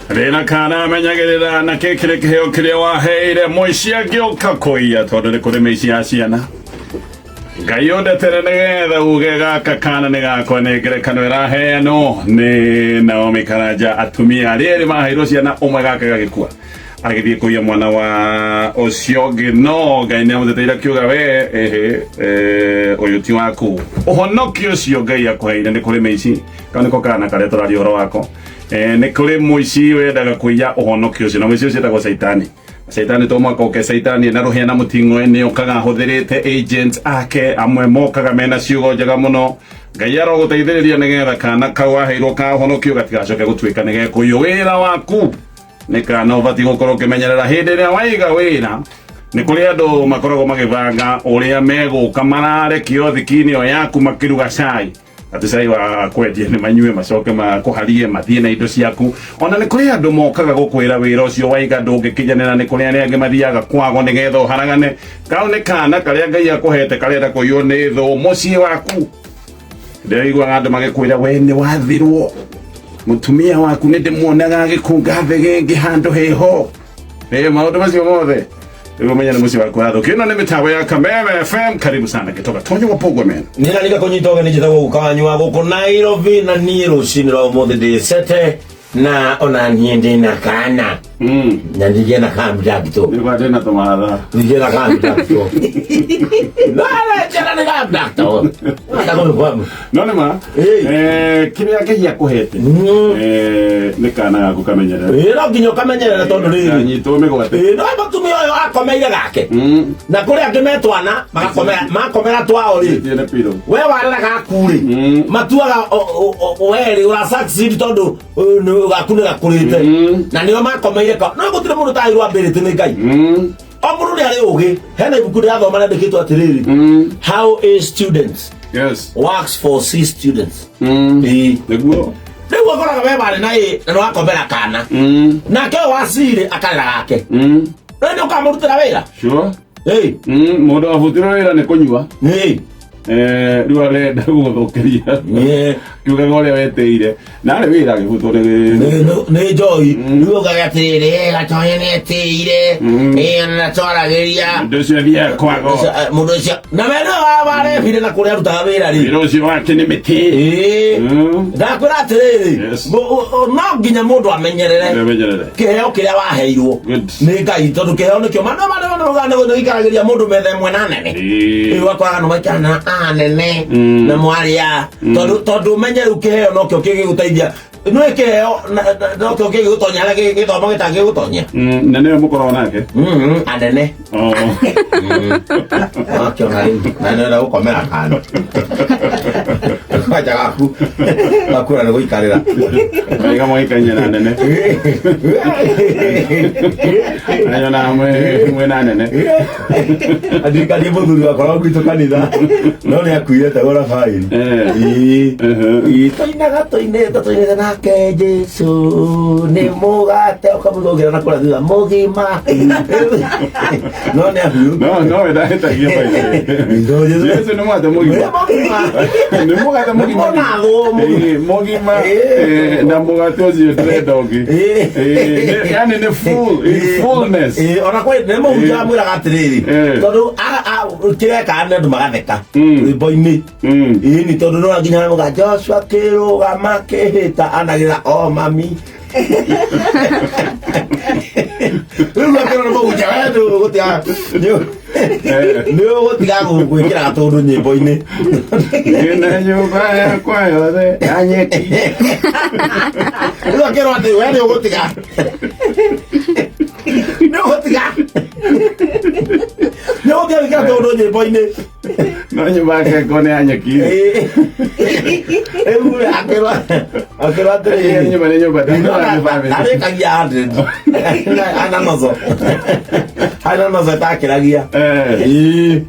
Rĩna kana amenyagĩrĩra na kĩ kĩrĩ kĩheo kĩrĩa waheire mũici angĩũka kũiya tondũ nĩ kũrĩ mĩici ya ciana. Ngai ũndetere nĩgetha uge gaka kana nĩ gakwa. Nĩ ngerekano ĩraheanwo nĩ Naomi Karanja. Atumia arĩa erĩ maheirwo ciana, ũmwe gake gagĩkua agĩthiĩ kũiya mwana wa ũcio ũngĩ, no Ngai nĩ amũteteire akiuga we ehe, ũyũ ti waku. Ũhonokio ũcio Ngai akũheire, nĩ kũrĩ mĩici. Kau nĩko kana karĩa tũraria ũhoro wako. Nĩ kũrĩ mũici wendaga kũiya ũhonokio ũcio, na mũici ũcio etagwo Caitani. Caitani to mwaka ũke. Caitani na rũhĩa na mũting'oe nĩ okaga ahũthĩrĩte agents ake. Amwe mokaga mena ciugo njega mũno. Ngai arogũteithĩrĩria nĩgetha kana kau waheirwo ka ũhonokio gatigacoke gũtuĩka nĩ gekũiywo. Wĩra waku nĩ kana ũbatiĩ gũkorwo ũkĩmenyerera hĩndĩ ĩrĩa waiga wĩra. Nĩ kũrĩ andũ makoragwo magĩbanga ũrĩa megũka marare kiothiki-inĩ ĩyo yaku makĩruga cai, atĩ cai wa kwendia nĩ manyue, macoke makũharie mathiĩ na indo ciaku. Ona nĩ kũrĩ andũ mokaga gũkwĩra wĩra ũcio waiga ndũngĩkinyanĩra. Nĩ kũrĩ arĩa angĩ mathiaga kwago nĩgetha ũharagane. Kau nĩ kana karĩa Ngai akũhete karenda kũiywo nĩ thũ mũciĩ waku. Ndĩraiguaga andũ magĩkwĩra we nĩ wathirwo, mũtumia waku nĩ ndĩmuonaga agĩkunga thegenge handũ heho. Maũndũ macio mothe rĩu ũmenye nĩ mũciĩ waku wathũkio. Ĩno nĩ mĩtambo ya Kameme FM. Karibu sana gĩtoka tonyo wa Pogwa men. Nä rarika kå nyita å geni, njätagwo guka wanyu wa gå kå Nairobi, na niä rå cinä rwa å må thä ndä cete na ona niä ndä na kana na ndigä na kambidakto. Nĩ kwa ndĩna tũmatha. Ndigä na kambidakto narenjera nä kambidakto. No nĩ ma. Kĩrĩa Ngai akũhete nĩ kana gaku, kamenyerera. Ä no nginya å kamenyerere tondå rä rä Kanyitwo mĩgwate. Ĩ no mũtumia ũyũ akomeire gake na kũrĩ angĩ metwana magakomera makomera twao rĩ. Tiene piro. We warera gaku rĩ, matuaga we rĩ ũra succeed tondũ gaku nĩ gakũrĩte na nĩo makomeire ka no gũtirĩ mũndũ tairwo ambĩrĩte nĩ Ngai. O mũndũ nĩ arĩ ũgĩ. Hena ibuku ndĩrathoma rĩandĩkĩtwo atĩrĩrĩ, "How A Students Works for C Students." Ĩĩ. Nĩguo. Rĩu ũkoraga we warĩ na ĩ na nĩwakomera kana nake ũyũ wa C rĩ akarera gake. Rĩu nĩ ũkamũrutĩra wĩra. Sure. Ĩĩ. Mũndũ abutirwo wĩra nĩ kũnyua. Ĩĩ. Rĩu arenda gũgũthũkĩria. Kiugaga ũrĩa wetĩire narĩ wĩra agĩbutwo nĩ Nĩ njohi. Rĩu ũkaga atĩrĩrĩ, gatonya nĩ etĩire na twaragĩria. Mũndũ ũcio athiaga kwago. Mũndũ ũcio na we nĩwe warebire na kũrĩa arutaga wĩra rĩ. Wĩra ũcio wake nĩ mĩtĩ. Ĩĩ. Ndakwĩra atĩrĩrĩ, no nginya mũndũ amenyerere Menyerere. kĩheo kĩrĩa waheirwo nĩ Ngai, tondũ kĩheo nĩkĩo manĩgĩikaragĩria mũndũ metha ĩmwe na nene. Rĩu wakoraga nĩ maikara na anene na mwarĩa, tondũ ũmenye rĩu kĩheo nokĩo kĩngĩgũteithia. Nĩ kĩheo nokĩo kĩngĩgũtonya harĩa gĩthomo gĩtangĩgũtonya. Na nĩwe mũkoragwo nake? Anene. Oh. Wakĩona rĩu na nĩenda gũkomera kana kwanja gaku gakura nĩ gũikarĩra. Wega mwĩkainya na nene. Nanyona mwĩ na nene. Andirikanie mũthuri wakwa wa gwitũ kanitha no nĩ akuire, etagwo Rafaeli. Ĩĩ. Ĩĩ, tũinaga tũinĩte tũinĩte nake Jesu nĩ mũgate ũkamũthũngĩra na kũrĩa thutha mũgima no nĩ ahiũ. No we ndahĩtagia baithe. Jesu nĩ mũgate mũgima. Nĩ mũgate mũgima. Mũnathwo mũgima. Ĩĩ, mũgima. Ĩĩ. Na mũgate ũcio ndĩrenda ũngĩ. Ĩĩ. Ĩĩ, yani nĩ full, in fullness. Ĩĩ, ona kwĩ nĩ mũhunjia amwĩraga atĩrĩrĩ, tondũ kĩreka nĩ andũ magatheka rwĩmbo-inĩ. Ĩĩ nĩ tondũ no nginya mũga Joshua kĩrũgama kĩhĩta anagĩra o mami. Rĩu akĩrora mũhunjia, we ndũgũtiga nĩ ũgũtiga gwĩkĩra gatũndũ nyĩmbo-inĩ. Ndĩna nyũmba yakwa yothe ya nyeki. Rĩu akĩrwo atĩ we nĩ ũgũtiga nĩ ũgũtiga gwĩkĩra tũndũ nyĩmbo-inĩ. No nyũmba yake ko nĩ ya nyeki. Rĩu akĩrwo atĩrĩrĩ, Nyũmba nĩ nyũmba, ndakũra nĩ family. Arĩkagia 100 ana nozo ana nozo ĩtakĩragia. Ĩĩ.